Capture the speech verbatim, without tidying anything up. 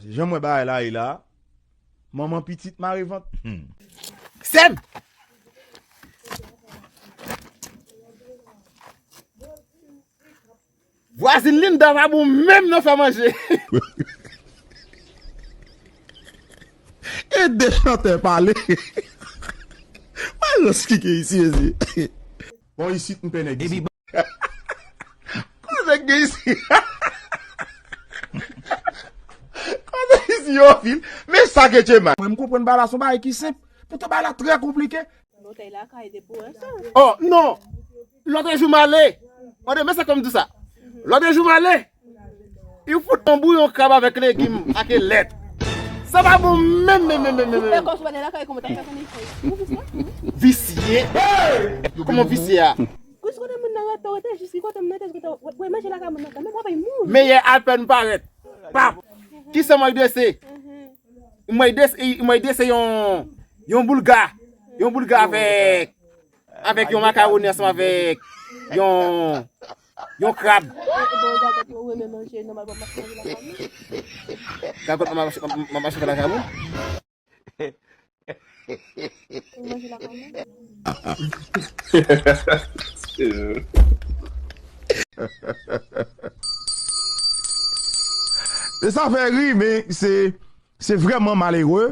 Jan m wè bagay la ye la, manman pitit mare vant. Sè m! Vwazin Linda pa bon menm nan fè manje. E de chantè pale. Mwen rans kike isi, ezi. Bon, isit m pè nèg isi. Koze k gen isi? Koze isi yo fil? Men sa ke Tchema. Mwen, m konprann bagay la, se yon bagay ki senp. Poutan bagay la trè konplike. Lòtèy lakay de pou ensan. Oh, non! Lòt jou m ale. Mande, men sa kòm di sa. Lòt jou m ale. Li fout yon bouyon krab avèk legim, ak lèt. Sa pa bon menm, menm, menm, menm, menm, Ou fè menm. Kòm si w pa te lakay, kòman w ta fè konnen fè? Ou visye? Visye? Kòman visye a? Kous kote moun nan rete, rete jis ki kote moun nan te, kote w, w manje lakay moun nan kanmenm, w ap mouri. Meyè apèn parèt. Pap! Kisa m wè dese? Mhm. M wè dese, m wè dese yon, yon boulga. Yon boulga avèk, avèk yon makawoni ansanm avèk yon, yon krab. E, e, bon, gagòt ou renmen manje, nòmal, w ap manje lakay moun. Gagòt, m ap mache, m ap mache lakay moun. Ou manje lakay moun. E sa fè ri, men se, se vrèman malere.